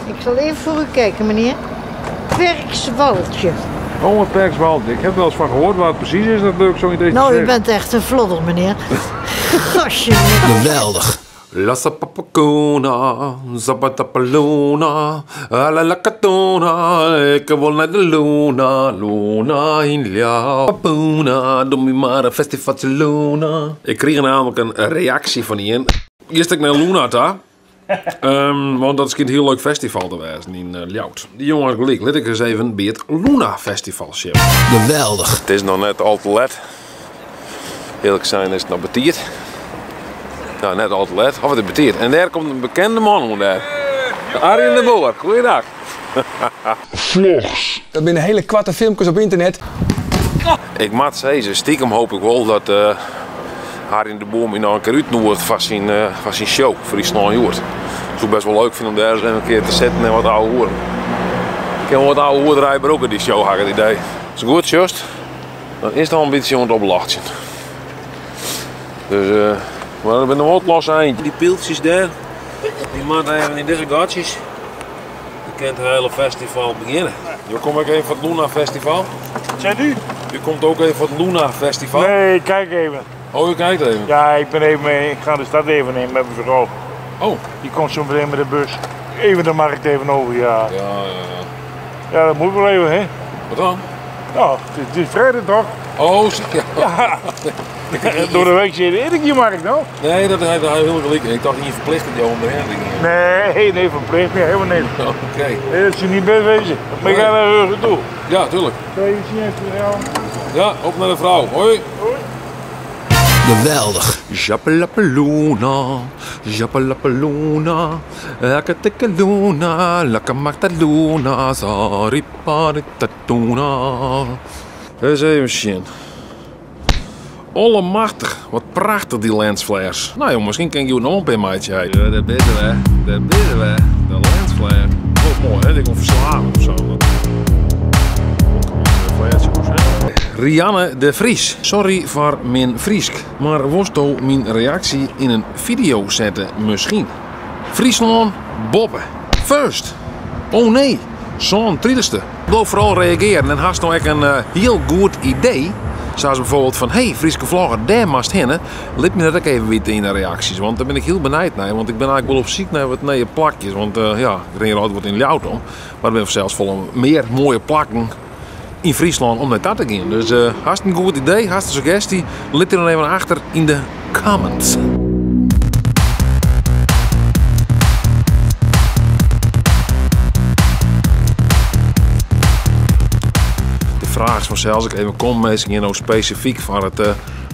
Ik zal even voor u kijken, meneer. Perkswaltje. Oh, het Perkswaltje. Ik heb er wel eens van gehoord waar het precies is. Dat wil ik zo niet eens Nou, u zeggen. bent echt een vlodder, meneer. Gosje, meneer. Geweldig. La sapapacona, zapatapalona, alla la catona, ik wil naar de luna, luna in jou. Papuna, doe me maar een festival luna. Ik kreeg namelijk een reactie van Ian. Eerst ik naar Luna ta. Want dat is een heel leuk festival te wezen in Ljout. Die jongen had gelijk, laat ik eens even bij het Luna Festival zitten. Geweldig. Het is nog net al te let. Eerlijk zijn is het nog betierd. Nou, net al te let. Of het is betierd. En daar komt een bekende man onder daar. Arjen de Boer. Goeiedag. Vlogs. Dat zijn hele kwarte filmpjes op internet. Ik moet zeggen, stiekem hoop ik wel dat Arjen de Boer me nog een keer uitnodigt van zijn show, Friesland Joert. Het zou best wel leuk vinden om daar eens even een keer te zitten en wat ouwe hoeren. Ik heb wel wat ouwe hoeren draaien ook in die show, had ik het idee. Is het goed, just? Dan is het al een beetje aan het oplachten. Dus, maar ik ben nog wat los eind. Die piltjes daar, die moeten even in deze gatjes. Dan kan het hele festival beginnen. Je komt ook even van het Luna Festival. Zijn u? Je komt ook even van het Luna Festival. Nee, kijk even. Oh, u kijkt even? Ja, ik ben even mee. Ik ga de stad even in met mijn vrouw. Oh. Die komt zo meteen met de bus. Even de markt even over, ja. Ja, ja, ja. Ja, dat moet wel even, hè? Wat dan? Nou, het is vrijdag toch? Oh, zo, ja. Ja. Door de week zit ik die markt nou. Nee, dat heeft hij heel gelijk. Ik dacht niet verplicht dat jou om erin te gaan. Nee, nee, verplicht niet, helemaal niet. Oké. Nee, dat is niet best wezen. Maar ik ga naar de toe. Ja, tuurlijk. Even zien, even jou. Ja, op naar de vrouw. Hoi. Hoi. Geweldig. Jappelapeluna, jappelapeluna, lakatekeluna, lakamartaluna, sariparitatuna. Eens even zien. Allemachtig, wat prachtig die lensflares. Nou joh, misschien kan ik je nog een paar maatje uit. Ja, daar ben we, daar ben we, de lensflare. Wat mooi hè, ik kon verslaven of zo. Rianne de Vries. Sorry voor mijn Friesk, maar wosto mijn reactie in een video zetten misschien? Friesland boppen. First. Oh nee, zo'n trieste. Blijf vooral reageren en hast nou echt een heel goed idee. Zoals bijvoorbeeld van, hey Frieske vlogger, daar mast heen. Laat me dat ook even weten in de reacties, want daar ben ik heel benijd naar. Want ik ben eigenlijk wel op zoek naar wat nieuwe plakjes. Want ja, ik ren hier altijd wat in Ljouwert om. Maar er zijn zelfs vol meer mooie plakken in Friesland om naar dat te gaan. Dus hartstikke goed idee, hartstikke suggestie. Laat er dan even achter in de comments. De vraag is vanzelfs, ik even kom mensen hier nou specifiek van het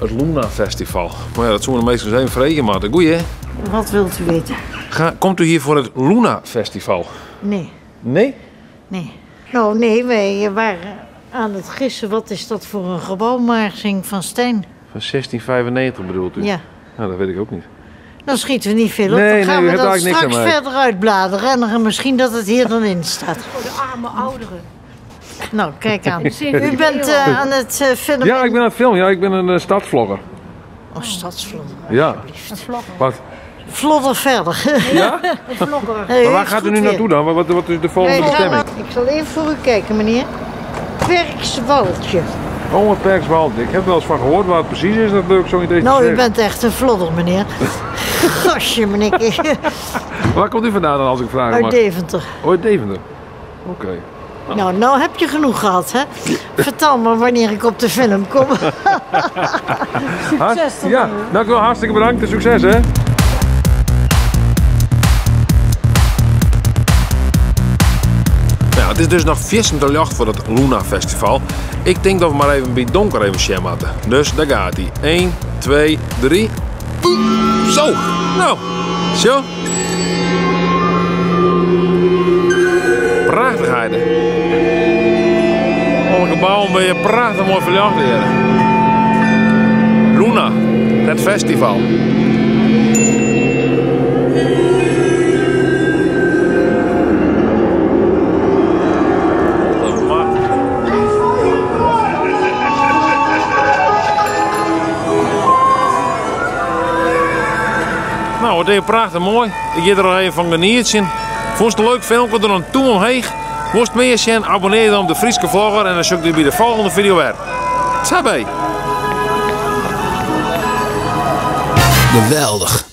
Luna Festival. Maar ja, dat zullen de meesten eens even vregen, maar goeie hè? Wat wilt u weten? Komt u hier voor het Luna Festival? Nee. Nee? Nee. Nou nee, wij waren aan het gissen. Wat is dat voor een gebouw, Maarsing van Steen? Van 1695 bedoelt u? Ja. Nou, dat weet ik ook niet. Dan schieten we niet veel op. Nee, dan nee, gaan u we hebt dat eigenlijk niks straks aan mij. verder uitbladeren. En dan misschien dat het hier dan in staat. Voor de arme ouderen. Nou, kijk aan. Zeker. U bent aan het filmen. Ja, ik ben aan het filmen. Ja, ik ben een stadsvlogger. Oh, stadsvlogger. Ja. Alsjeblieft. Een vlogger. Wat? Vlodder verder. Ja? Een vlogger. Hey, Maar waar is gaat u goed nu weer. naartoe dan? Wat is de volgende Wij gaan bestemming? Ik zal even voor u kijken, meneer. Perkswaltje. Oh, het Perkswaltje. Ik heb er wel eens van gehoord waar het precies is. Dat wil ik zo niet eens Nou, u zeggen. bent echt een vlodder, meneer. Gosje, meneer. Waar komt u vandaan dan, als ik vraag Uit mag? Deventer. Oh, uit Deventer. Oké. Nou, nou heb je genoeg gehad, hè? Vertel maar wanneer ik op de film kom. Succes ermee. Ja, dank u wel. Hartstikke bedankt en succes, hè? Nou, het is dus nog vissen te jacht voor het Luna Festival. Ik denk dat we maar even bij donker even sham hadden. Dus daar gaat hij. 1, 2, 3. Oeh, zo. Nou, zo. Prachtigheden. Alle gebouwen ben je prachtig mooi verjaagd hier. Luna, het festival. Nou, het is prachtig mooi. Ik ga er nog even van genieten. Fûnst in leuk filmke dan in tûm omheech. Wolst mear sjen, abonnear dan op de Fryske Vlogger en dan sjoch ik dy by de folgjende video wer. Tabé! Geweldich!